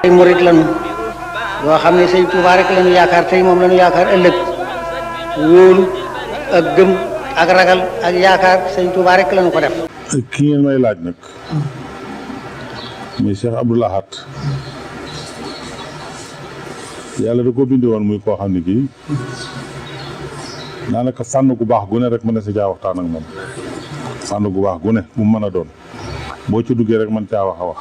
ay murit lañu yoo xam ne sëñ Tuubaa rek lañu yaakaar tey moom lañu yaakaar ëllëg wóolu ak gëm ak ragal ak yaakaar sëñ Tuubaa rek lañu ko def. ki ngeen may laaj nag muy cheikh abdou lakhad yàlla da ko bindi woon muy koo xam ne kii daanaka fànn gu baax gu ne rek mën na si caa waxtaan ak moom fànn gu baax gu ne mu mën a doon boo ci duggee rek mën caa wax a wax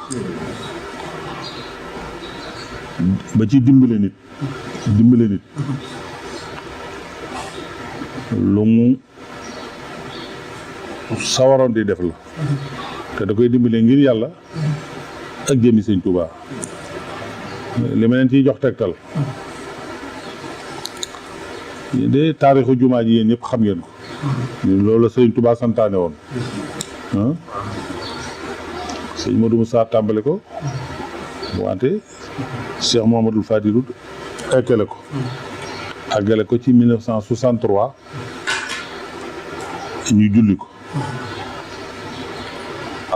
ba ci dimbale nit lu mu sawaroon di def la te da koy dimbale ngir yàlla ak jëmmi sëñ Tuubaa li ma leen ciy jox tegtal de taarixu jumaa ji yéen ñëpp xam ngeen ko loolu la sëñ Tuubaa santaane woon sëñ Modou Moussa tàmbale ko wante Cheikh Mouhamadoul Fadilou àggale ko ci 1963 ñu julli ko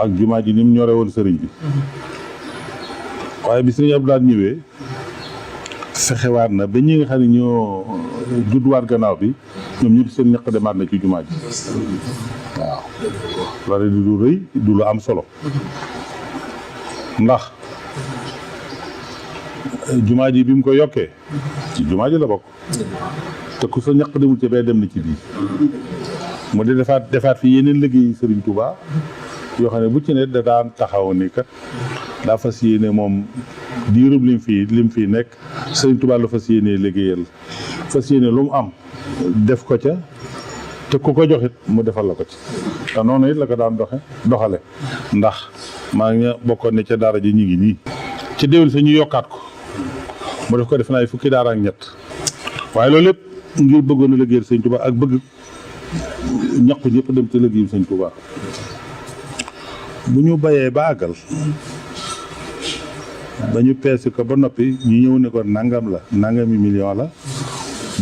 ak jumaa ji ni mu ñore woon sëriñ bi waaye bi sëriñ Abdoulaye ñëwee fexewaat na ba ñi nga xam ne ñoo judduwaat gannaaw bi ñoom ñëpp seen ñaq demaat na ci jumaa ji waaw loolu di lu rëy du lu am solo ndax jumaa ji bi mu ko yokkee ci jumaa ji la bokk te ku sa ñaq demul ci bee dem na ci bii mu di defaat fi yeneen liggéey Sëriñ Tuubaa yoo xam ne bu ci ne da daan taxaw ni kat daa fas yéene moom diirub lim fii nekk Sëriñ Tuubaa la fas yéene liggéeyal fas yéene lu mu am def ko ca te ku ko joxit mu defal la ko ci te noonu it la ko daan doxale ndax maa ngi bokkoon ne ca daara ji ñu ngi nii ca déwén sa ñu yokkaat ko mu def ko def naa ay fukki daara ak ñett waaye loolu lépp ngir bëggoon a liggéeyal Sëriñ Tuubaa ak bëgg ñaqu ñëpp dem ci liggéeyu Sëriñ Tuubaa bu ñu bayee ba àggal ba ñu peese ko ba noppi ñu ñëw ne ko nangami million la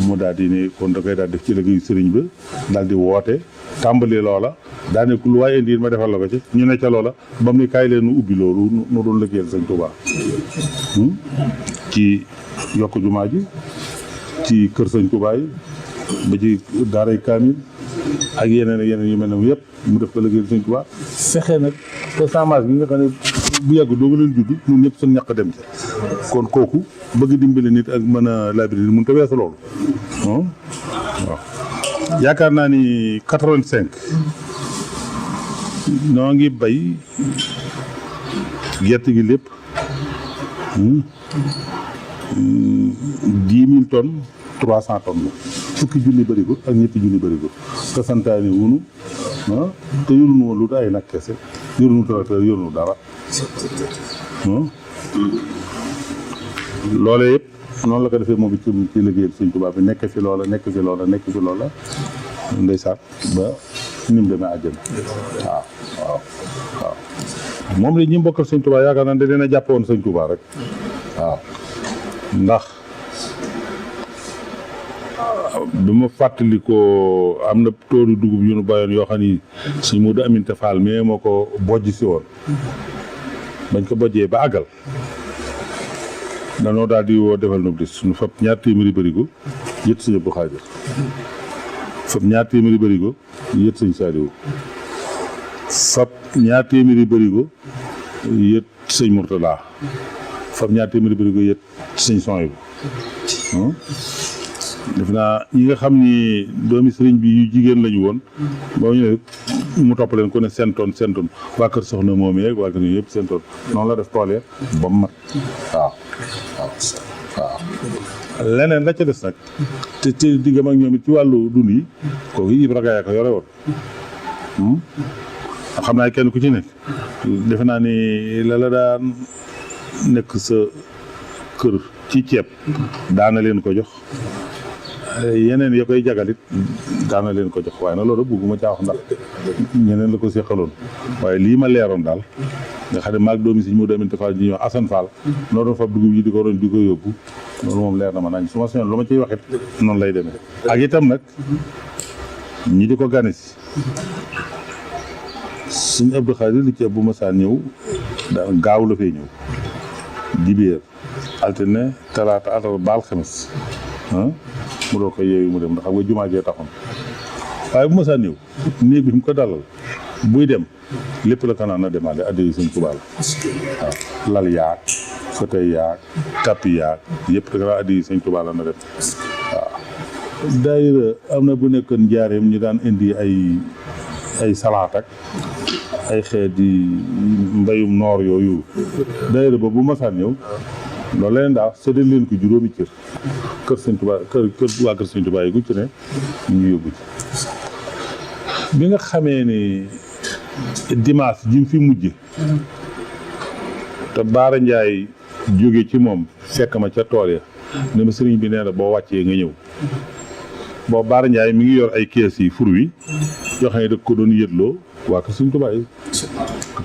mu daal di ne kon da koy daal def ci liggéeyu sëriñ ba daal di woote tàmbali loola daa ne ku lu waaye indi ma defal la ko ci ñu ne ca loola ba mu ne kaay leen nu ubbi loolu nu doon liggéeyal Sëriñ Tuubaa ci yokk jumaa ji ci kër Sëriñ Tuubaa yi ba ci daaray kaamil ak yeneen yu mel ne yëpp mu def ko liggéeyal Sëriñ Tuubaa fexe nag te semence bi nga xam ne bu yàgg doo nga leen judd ñun ñëpp suñu ñàkk dem ci kon kooku bëgg dimbali nit ak mën a labiri mun te weesu loolu waaw yaakaar naa ni 85 noo ngi bay gerte gi lépp 10 000 tonnes 300 tonnes la fukki junni bërigo ak ñetti junni bërigo te santaane wunu te yorunu woon lu ay nag kese yorunu tracteur yorunu dara loolee yëpp noonu la ko defee moom ci liggéeyal Sëriñ Tuubaa bi nekk fi loola ndeysaan ba ni mu demee àjjana waaw moom la ñi mbokkal Sëriñ Tuubaa yaakaar naa ne dina jàppe woon Sëriñ Tuubaa rek waaw ndax bi ma fàttali ko am na toolu dugub yu nu bayoon yoo xam ni suñ Moodu Aminta Fall mais moo ko bojj si woon bañ ko bojjee ba àggal danoo daal di woo defal nu dis suñu fab 2 téeméeri bërigo yët sëñ Abdou Xaadir fab 2 téeméeri bërigo yët sëñ Saaliwu fab 2 téeméeri bërigo yët sëñ Murtada fab 2 téeméeri bërigo yët sëñ Soyibu def naa ñi nga xam ni doomi sëriñ bi yu jigéen lañu woon boo ñëwee mu topp leen ku ne seen tonne waa kër soxna moom yeeg waa kër yooyu yëpp seen tonne noonu la def tool ya ba mu mat waaw leneen la ca des nag te diggam ak ñoom it ci wàllu dund yi kooku Ibra Gaye ko yore woon xam naa kenn ku ci nekk defe naa ni la daan nekk sa kër ci ceeb daana leen ko jox yeneen ya koy jagalit daana leen ko jox waaye nag loolu bëgguma caa wax ndax ñeneen la ko seqaloon waaye lii ma leeroon daal nga xam ne maag doomi Sëriñ Moodu Aminta Fall ji ñëw Assane Fall noo doon fab dugub yi di ko doon di ko yóbbu loolu moom leer na ma nañ su ma soñoon lu ma ciy waxit noonu lay demee ak itam nag ñi di ko gane si Sëriñ Abdou Xaadir li ci bu ma saa ñëw gaaw la fay ñëw dibéer altine talaata àllarba ba alxames mu doo ko yeewu mu dem ndax xam nga jumaa jee taxoon waaye bu ma saa ñëw néeg bi mu ko dalal buy dem lépp la kanaan na demaale addi Sëñ Tuubaa la waaw lal yaag fauteuil yaag tapis yaag yëpp da kanaa addi Sëñ Tuubaa la na dem waaw daayira am na bu nekkoon njaareem ñu daan indi ay salaat ak ay xeet yi mbayum noor yooyu daayira ba bu masaan ñëw loolu leen daa séddale leen ko juróomi cër kër Sëñ Tuubaa kër waa kër Sëñ Tuubaa yi gu ci ne ñu yóbbu ci bi nga xamee ni dimanche ji mu fi mujj te Baara Njaay jóge ci moom fekk ma ca tool ya ne ma sëriñ bi nee na boo wàccee nga ñëw boobu Baara Njaay mi ngi yor ay kees yi fur wi yoo xam ne da ko doon yëtloo waa kër Sëñ Tuubaa yi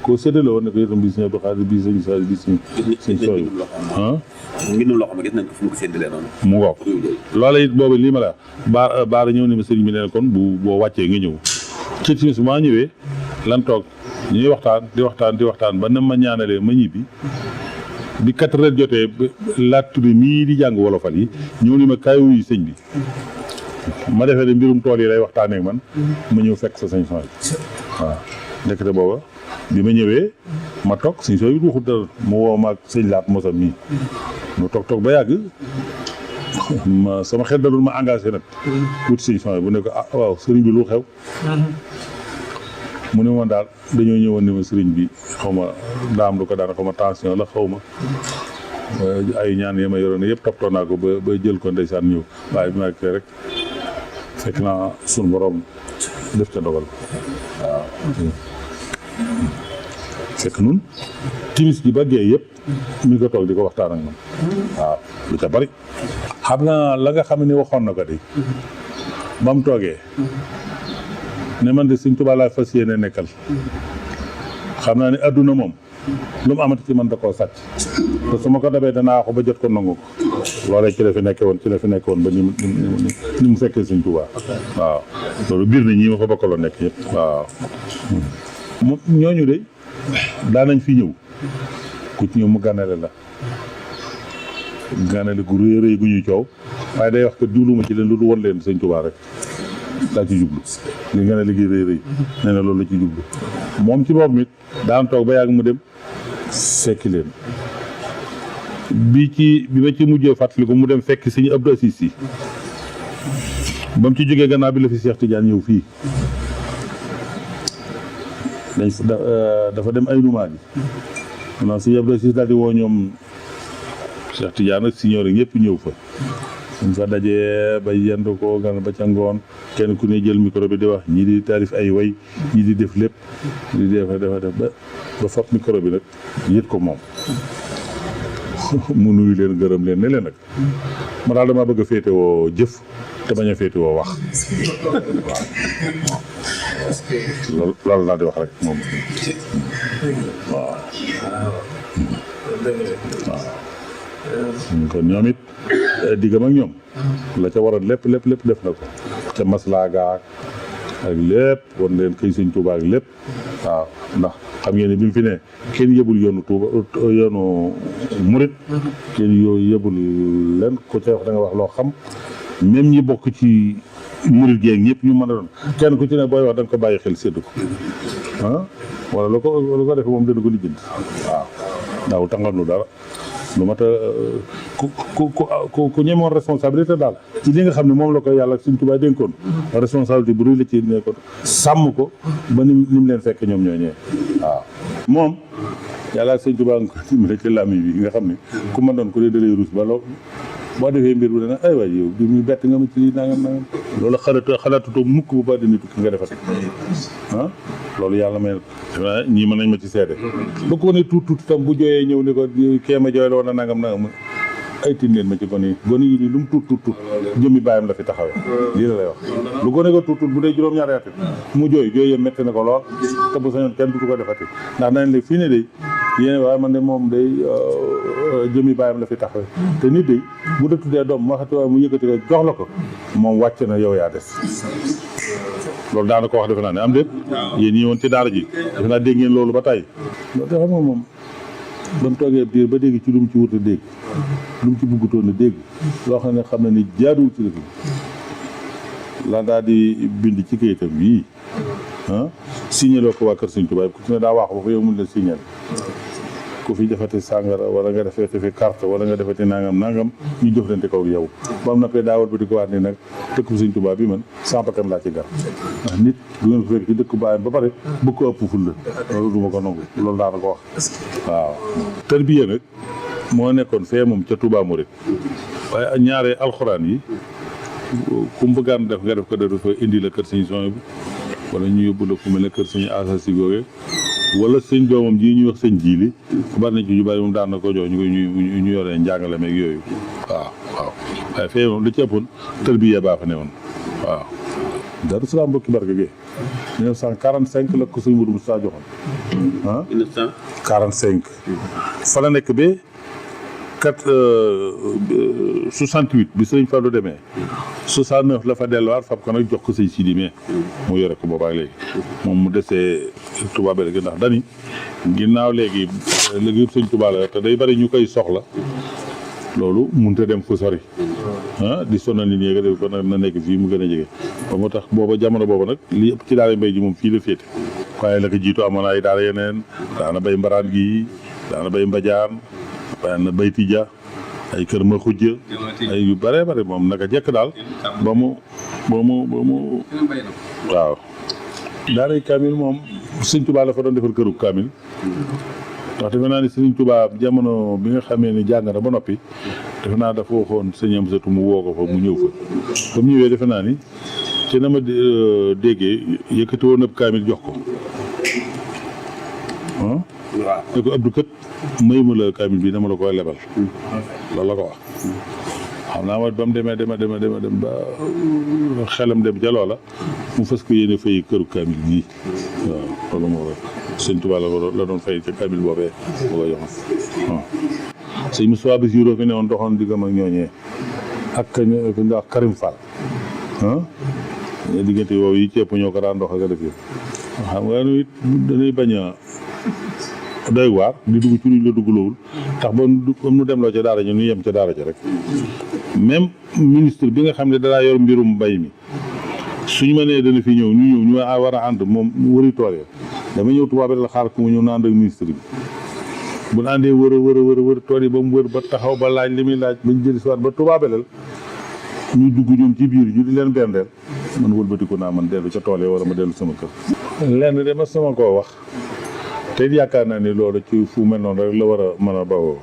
koo séddale woon ne ko itam bii sëñ Abdou Khadre bii sëñ Sall bii sëñ Sooy ngi nu loxo ma gis nañ ko fu mu ko séddalee noonu mu ngoog loola it boobu lii ma la baara ñëw ne ma sëriñ bi nee na kon boo wàccee nga ñëw ci timis maa ñëwee lan toog ñuy waxtaan ba na ma ñaanalee ma ñibbi bi 4 heures jotee laat tudde mii di jàng wolofal yi ñëw ni ma kaay wuyu sëñ bi ma defee ne mbirum tool yi lay waxtaanee ak man ma ñëw fekk sa sëñ Sooy waaw ndekete booba bi ma ñëwee ma toog sëñ Sooy bi waxut dara mu woo ma ak sëñ laat mosam mii mu toog ba yàgg ma sama xel dalul ma engagé nag tuuti sëñ Sooy bu ne ko waaw sëriñ bi lu xew mu ne ma daal dañoo ñëwoon ni ma sëriñ bi xaw ma daam lu ko daan xaw ma tension la xaw ma ay ñaan yi ma yoroon yëpp toppatoo naa ko ba jël ko ndeysaan ñëw waaye bi ma kii rek fekk naa sunu borom def ca dogal waaw fekk nun timis ji ba gee yëpp mi ngi ko toog di ko waxtaan ak man waaw lu ca bari xam nga la nga xam ne waxoon na ko di ba mu toogee ne man de Sëñ Tuubaa laa fas yéene nekkal xam naa ne adduna moom lu mu amati ci man da koo sàcc te su ma ko dabee danaa ko ba jot ko nangu ko loolee ci la fi nekke woon ba ni mu fekkee Sëñ Tuubaa waaw loolu biir na ñii ma fa bokkaloon nekk yëpp waaw ñooñu de daanañ fi ñëw ku ci ñëw mu gànnale la gànnale gu rëy rëy gu ñuy coow waaye day wax ko jubluwuma ci leen lu won leen Sëñ Tuubaa rek daa ci jublu li nga ne liggéey rëy rëy nee na loolu la ci jublu moom ci boppam it daan toog ba yàgg mu dem fekki leen bi ma ci mujjee fàttali ko mu dem fekk Sëñ Abdou Assis si ba mu ci jógee gannaaw bi la fi Cheikh Tidiane ñëw fii dafa dem ay numaa bi maanaam Sëñ Abdou Assis daal di woo ñoom Cheikh Tidiane ak siñoor yi ñëpp ñëw fa suñ fa dajee ba yend ko gan ba ca ngoon kenn ku ne jël micro bi di wax ñii di taarif ay way ñii di def lépp di def ba fab micro bi nag yët ko moom mu nuyu leen gërëm leen ne leen nag ma daal dama bëgg a féetewoo jëf te bañ a féetewoo wax waaw loolu laa di wax rek moom waaw kon ñoom it diggam ak ñoom la ca waroon lépp def na ko ca maslaa gaak ak lépp wan leen këy Sëñ Tuubaa ak lépp waaw ndax xam ngeen ne bi mu fi ne kenn yëbul yoonu Tuuba yoonu murit kenn yëbul leen ku ca wax da nga wax loo xam même ñi bokk ci murit geeg ñëpp ñu mën a doon kenn ku ci ne booy wax da nga ko bàyyi xel séddu ko wala lu ko defee moom dana ko lijjanti waaw daawul tàngal nu dara lu mat a ku ñemoon responsabilité daal ci li nga xam ne moom la ko yàlla Sëñ Tuubaa dénkoon responsabilité bu rëy la ci nekkoon sàmm ko ba ni mu leen fekk ñoom ñoo ñëwee waaw moom yàlla Sëñ Tuubaa nga ko dimbale ci làmmiñ bi nga xam ne ku ma doon ko dee dalay ruus ba loo boo defee mbir bu dana ay waay yow bi muy bett nga ma ci lii nangam loolu xalaatutoo mukk bu ba dina tukki nga defati loolu yàlla may ñii mën nañ ma ci seede ba ko ne tuut itam bu jooyee ñëw ne ko kee ma jooy la woon na nangam ay tin leen ma ci gone yi nii lu mu tuut jëmmi bàyyam la fi taxawee lii la lay wax lu gone ko tuut bu dee juróom-ñaari at mu jooy yëpp métti na ko lool te bu sañoon kenn dutu ko defati ndax nañ la fii ne day yéen waaye man de moom day jëmmi bàyyam la fi taxawee te nit day bu da tuddee doom waxati waaye mu yëkkati ko jox la ko moom wàcc na yow yaa des loolu daana ko wax defe naa ne am déet yéen ñi woon ci daara ji defe naa dégg ngeen loolu ba tey loolu de xam nga moom ba mu toogee biir ba dégg ci lu mu ci wut a dégg lu mu ci buggutoon a dégg loo xam ne ni jaaduwul ci dëkk bi la daal di bind ci kayitam yii signaloo ko waa kër Sëñ Tuubaa ku ci ne daa wax ba fa yow mun la signal ku fi defati sàngara wala nga defati fi carte wala nga defati nangam ñu jëflante kaw yow ba mu noppee daawal ba di ko waat ni nag dëkk Sëñ Tuubaa bi man sans bakkan laa ci gar ndax nit du ngeen ko fekk ci dëkk baayam ba pare bëgg ko ëpp ful la loolu du ma ko nangu loolu daana ko wax waaw tarbiya nag moo nekkoon fee moom ca Touba Mouride waaye ñaare alxuraan yi ku mu bëggaan def nga def ko dafa indi la kër Sëñ Son bi wala ñu yóbbu la ku mel ne kër Sëñ Asa si googe wala sëñ doomam ji ñuy wax sëñ jiili bari na ci ñu bari moom daan na ko jox ñu yoree njàngale meeg yooyu waaw waaye fee moom li ci ëppoon tarbiya baa fa ne woon waaw Daaru Salaam mbokki barke gi 1945 la ko sëñ Mourou Moussa joxoon 1945 fa la nekk ba 68 bi sëñ Fallou demee 69 la fa delluwaat fab ko nag jox ko sëñ Sidi mais mu yore ko boobaak léegi moom mu desee Touba bi ndax dani ginnaaw léegi sëñ Touba la te day bari ñu koy soxla loolu mënut a dem fu sori di sonal nit ñi nga def ko nag na nekk fii mu gën a jege ba moo tax booba jamono booba nag li ëpp ci daara mbay ji moom fii la féete waaye la ko jiitu amoon ay daara yeneen daana bay mbaraan gi daana bay mbajaan na bayti ja ay kër ma xujja ay yu bare bare moom naka jekk daal ba mu waaw daaray kaamil moom Sëñ Tuubaa la fa doon defal këru kaamil ndax defe naa ni Sëñ Tuubaa jamono bi nga xamee ni jàng na ba noppi defe naa dafa waxoon sëñ Amsatu mu woo ko fa mu ñëw fa ba mu ñëwee defe naa ni ci na ma déggee yëkkati woon ab kaamil jox ko ne ko Abdou kët may ma la kaamil bi dama la koy lebal loolu la ko wax xam naa ma ba mu demee dem ba xelam dem ca loola mu fas ko yéene fay këru kaamil bii waaw loolu moo Sëñ Tuubaa la doon fay ca kaamil boobee bu ko joxoon waaw sëñ Moussa Bassirou fi ne woon doxoon diggam ak ñooñee ak ndax Karim Fall diggante woowu yi ceeb ñoo ko daan dox ak a def yëpp xam nga it dañuy bañ a doy waar di dugg ci luñ la dugglowul tax ba nu dem loo ca daara ñu yem ca daara ca rek même ministre bi nga xam ne danaa yor mbirum mbay mi suñu ma nee dana fi ñëw ñu war a ànd moom wëri tool ya dama ñëw tubaab la xaar ku mu ñëw na ànd ak ministre bi bu ñu àndee wër tool yi ba mu wër ba taxaw ba laaj li muy laaj ba ñu jëli si waat ba tubaabelal ñu dugg ñoom ci biir ñu di leen bendeel man wëlbatiku naa man dellu ca tool yi wala ma dellu sama kër lenn de ma sama koo wax te yaakaar naa ni loolu ci fu mel noonu rek la war a mën a bawoo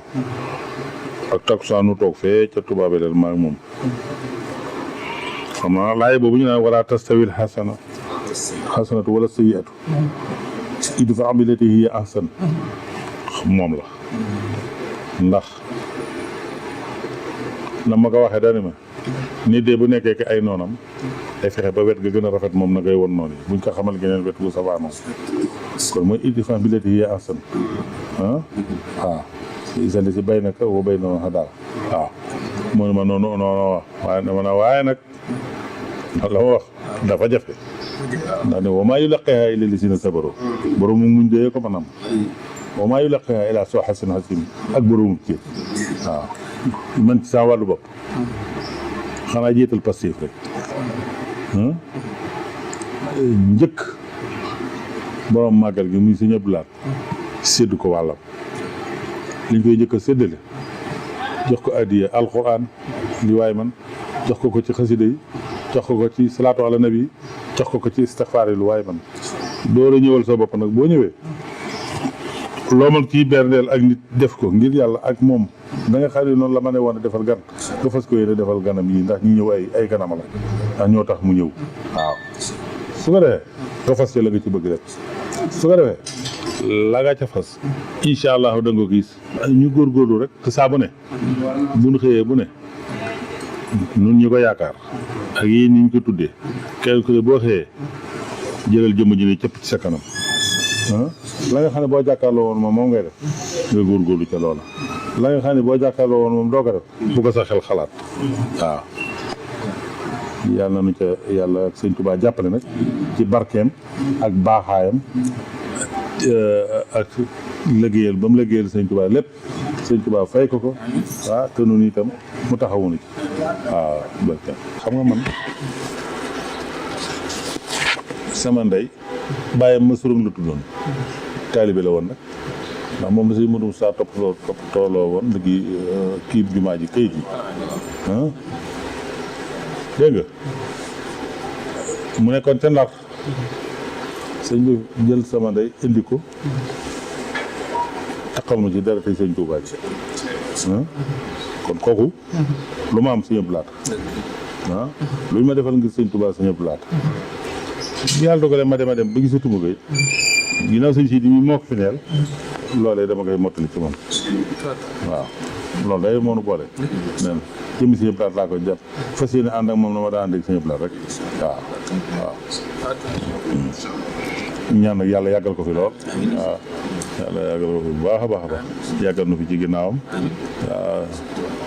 ak takkusaan nu toog fee ca tubaabelal maa ngi moom xam naa laay boobu ñu naan wala tastawil xasanatu wala sayyi'atu idfa' billatii hiya ahsan moom la ndax na ma ko waxee dani ma nit de bu nekkee ki ay noonam ay fexe ba wet ga gën a rafet moom na ngay won noonu yi buñ ko xamal geneen wet bu safaanoo kon mooy idfa' billatii hiya ahsan waaw isali si baynaka wa baynahu adaawatun waaw mu ne ma noonu waaye dama ne waaye nag la ma wax dafa jafe ndax ne wa maa yulaqqiihaa illaa llaziina sabaruu borom mu muñ dee ko manam wa maa yulaqqiihaa illaa zuu hazzin aziim ak borom ci waaw man ci sama wàllu bopp xanaa jiital passif rek njëkk borom màggal gi muy Sëñ Abdou Lahad sédd ko wàllam liñ koy njëkk a séddale jox ko addiya alquran li waay man jox ko ci xasida yi jox ko ci salaatu ala nabi jox ko ci istixfaar yi lu waay man door a ñëwal sa bopp nag boo ñëwee loo mën ciy berndeel ak nit def ko ngir yàlla ak moom da nga xam ne noonu la ma ne woon a defal gan nga fas ko yéene defal ganam yi ndax ñi ñëw ay ganama la ndax ñoo tax mu ñëw waaw su ko defee nga fas ca la nga ci bëgg rek su ko defee la nga ca fas incha allah da nga ko gis ñu góorgóorlu rek te saa bu ne bu ñu xëyee bu ne nun ñu ko yaakaar ak yéen ni ñu ko tuddee kenn ku ne boo xëyee jëlal jëmm ji ne cëpp ci sa kanam la nga xam ne boo jàkkaarloo woon moom ngay def nga góorgóorlu ca loola la nga xam ne boo jàkkaarloo woon moom doo ko def bu ko sa xel xalaat waaw yàlla nu ca yàlla ak Sëñ Tuubaa jàppale nag ci barkeem ak baaxaayam ak liggéeyal ba mu liggéeyal sëñ Tuubaa lépp sëñ Tuubaa fay ko ko waaw te nun itam mu taxawunu ci waaw barke xam nga man sama ndey bàyyam ma surung la tuddoon taalibe la woon nag ndax moom la say mënum saa toppatooloo woon léegi kii jumaa ji kayit yi dégg nga mu nekkoon ca Ndar sëñ bi jël sama ndey indi ko taxal ma ci dara tey sëñ Tuubaa ji kon kooku lu ma am sëñ Abdu Lahat lu ñu ma defal ngir sëñ Tuubaa sëñ Abdu Lahat yàlla dogalee ma dem ba gisatuma ko ginnaaw sëñ si di mi moo ko fi neel loolee dama koy mottali ci moom waaw loolu day moonu boole nen jëmmi sëñ Abdu Lahat laa koy jàpp fas yéene ànd ak moom na ma daa ànd ak sëñ Abdu Lahat rek waaw ñaan nag yàlla yàggal ko fi lool waaw yàlla yàggal ko fi bu baax a baax a baax yàggal na fi ci ginnaawam waaw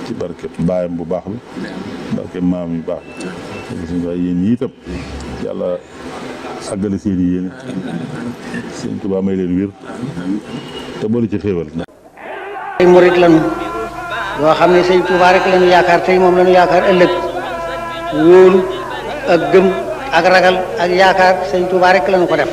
ci barke baayam bu baax la barke maam yu baax suñu waay yéen ñi itam yàlla àggale seen i yéene sëñ Tuubaa may leen wér te boole ci xéewal ay murit lañu yoo xam ne sëñ Tuubaa rek lañu yaakaar tey moom lañu yaakaar ëllëg wóolu ak gëm ak ragal ak yaakaar sëñ Tuubaa rek lañu ko def